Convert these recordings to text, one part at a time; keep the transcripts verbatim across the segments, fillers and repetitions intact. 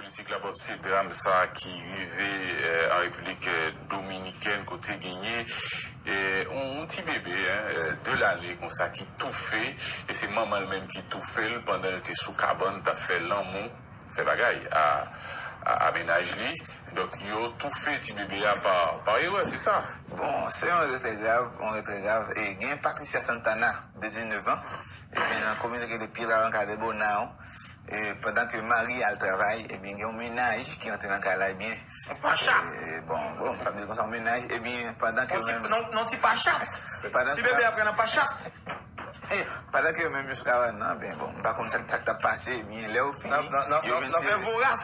Politik la pwòp se dram sa ki rive eh, an Repiblik eh, Dominikèn kote genyen eh, yon ti bebe eh, de lane konsa ki toufe e se manman l menm ki toufe l pandan l te sou kabann t ap fè lanmou fè bagay a a mennaj li. Donk yo toufe ti bebe a pa pa erè se sa. Bon, se yon erè trè grav, yon erè trè grav. E gen Patricia Santana, de diznèf an, ebyen nan komin rele Piedra Blanca de Bonao, e pandan ke mari al travay, ebyen gen yon mennaj ki rantre nan kay la, ebyen. Yon pachat. E, bon, bon, m pa di konsa yon mennaj, ebyen pandan ke yon ti, menm non, non, ti pachat. Pandan ti bebe a pran nan pachat. Pandan ke yo menm yo sou kabann nan, ben bon, m pa konn sa sa k t ap pase, ebyen lè yo fini, nan nan yo nan vin nan fè tire voras.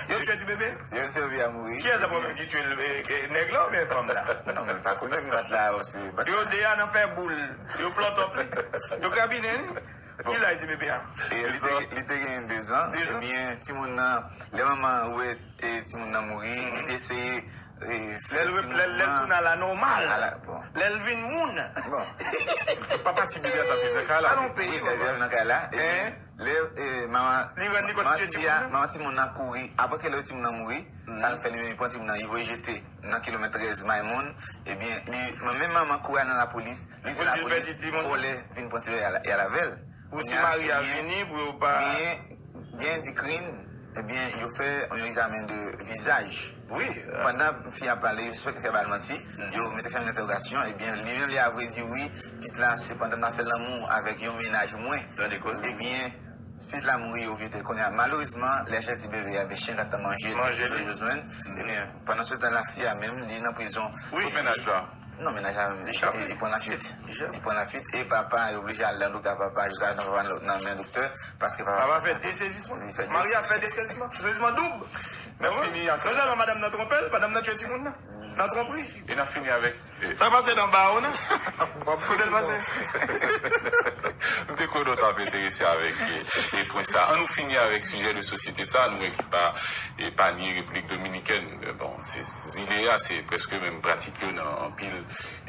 Yo tye ti bebe. Yo servi a mouri. Kiyès dapre w menm ki tye l? Nèg la oubyen fanm la? Non, men m pa konnen, m pa t la. Yo de a nan fè boul. Yo plòtòp li. Yo krabinen li. Ki laj ti bebe a? E li te li te gen de zan. Ebyen timoun nan, lè manman wè e timoun nan mouri, li te eseye e fè lè l timoun lè l nan tounen a la nòmal. Lè l vin moun. Bon. Papa ti bebe a t ap viv nan kay la. Alon peyi. Wi, li t ap viv nan kay la. Ebyen lè e manman manman ti bebe a manman timoun nan kouri apre ke lè timoun nan mouri, sa l fè li menm li pran timoun nan li voye jete nan kilomèt trèz Maymon. Ebyen li menm manman kouri al nan lapolis, li di lapolis vòlè vin pran ti bebe a y al avè l. Pou ti mari a vini pou yo pa. Gen di krim, ebyen yo fè yon egzamen de vizaj. Wi. Pandan fi a pale, yo sispèk ke fi a ba l manti. Yo mete fè yon entèwogasyon, ebyen li menm li avwe di wi, pitit la se pandan m ap fè lanmou avèk yon mennaj mwen. Ebyen pitit la mouri, yo vye te konnen. Malerezman lè chèzi bebe a, ebyen chen gata manje l, se sou yo jwenn. Ebyen pandan se tan la fi a menm li nan prizon. Wi. Tout mennaj la. Non, mennaj la li pran lafit. Li pran lafit e papa yo oblije al nan doktè papa jiska nan papa nan men doktè. Paske papa papa fè desezisman. Mari a fè desezisman. Sezisman doub. N ap fini ak non sèlman madanm nan twonpe l, madanm nan tye timoun nan nan twonpri. E n ap fini avèk sa pase nan ba w nan. Kote l pase? M te kwè nou t ap enterese avèk e pwen sa. An nou fini avèk sijè de sosyete sa nou wè ki pa epanye Repiblik Dominikèn. Bon, se zile a se prèske menm pratik yo nan anpil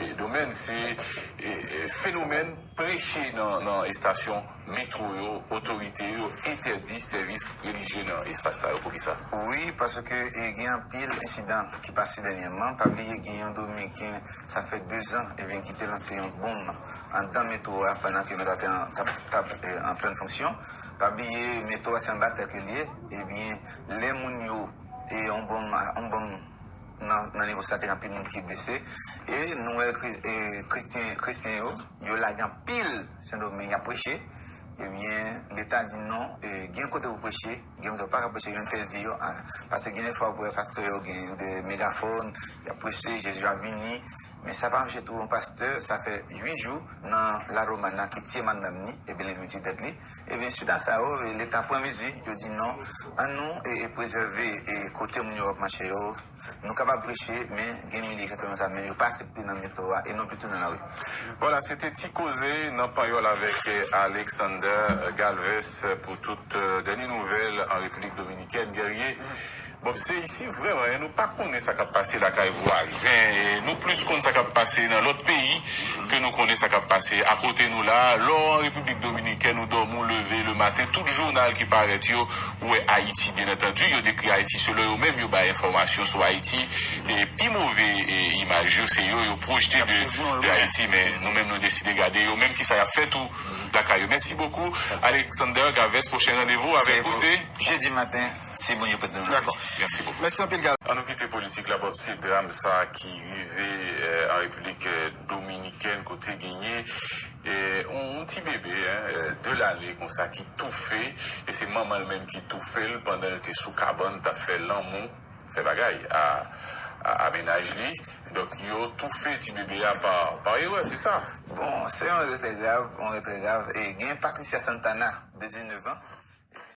e domèn se e, e, fenomèn preche nan, nan estasyon metwo yo, otorite yo entèdi sèvis relijye nan espas sa yo. Poukisa? Wi, paske e, gen anpil ensidan ki pase dènyèman. Pa bliye gen yon Dominiken, sa fè de zan, ebyen ki te lanse yon bonm anndan metwo a pandan ke metwo a te an, t ap, t ap e, an plèn fonksyon. Pa bliye metwo a se anba tè ke l ye, ebyen lè moun yo e yon bonm, yon bonm nan nan nivo sa te gen anpil moun ki blese. E nou wè kretyen kretyen yo, yo lage anpil Sendomeng y ap preche. Ebyen leta di non, gen kote pou preche, gen kote ou pa ka preche, yo entèdi yo. Paske gen de fwa ou wè pastè yo gen de megafòn, y ap preche Jezi ap vini. Men sa pa anpeche tou yon pastè sa fè uit jou nan Laromana ki tiye madanm li, ebyen li vin tiye tèt li. Ebyen suit a sa yo leta pran mezi, yo di non, ann nou e, e prezève e kote moun yo ap mache yo. Nou kapab preche men gen milye ki ap fè sa men yo pa aksepte nan metwo a e non pli tou nan lari. Vwala se te ti koze nan panyòl avèk Alexander Galvez pou tout dènye nouvèl an Repiblik Dominikèn. Guerrier, bon se isi vrèman nou pa konnen sa k ap pase lakay vwazen. Nou plis konn sa k ap pase nan lòt peyi ke nou konnen sa k ap pase akote nou la. Lè w an Repiblik Dominikèn ou dòmi ou leve lematen tout jounal ki parèt yo ou wè Ayiti. Byen antandi yo dekri Ayiti selon yo menm yo bay enfòmasyon sou Ayiti. E pi move e, imaj yo se yo yo pwojte de, de Ayiti men nou menm nou deside gade yo menm kisa y ap fè tou lakay yo. Mèsi bokou Alexander Gaves. Pwochen randevou avèk ou se jedi maten si Bondye prete nou. Dakò. Mèsi bokou. Mèsi anpil Gaves. An nou kite politik la pwòp se dram sa ki rive eh, an Repiblik eh, Dominikèn kote genyen eh, yon ti bebe eh, de lane konsa ki toufe e se manman l menm ki toufe l pandan l te sou kabann t ap fè lanmou fè bagay a a mennaj li. Donk yo toufe ti bebe a pa pa erè se sa. Bon, se yon erè trè grav, yon erè trè grav. E gen Patricia Santana, de diznèf an,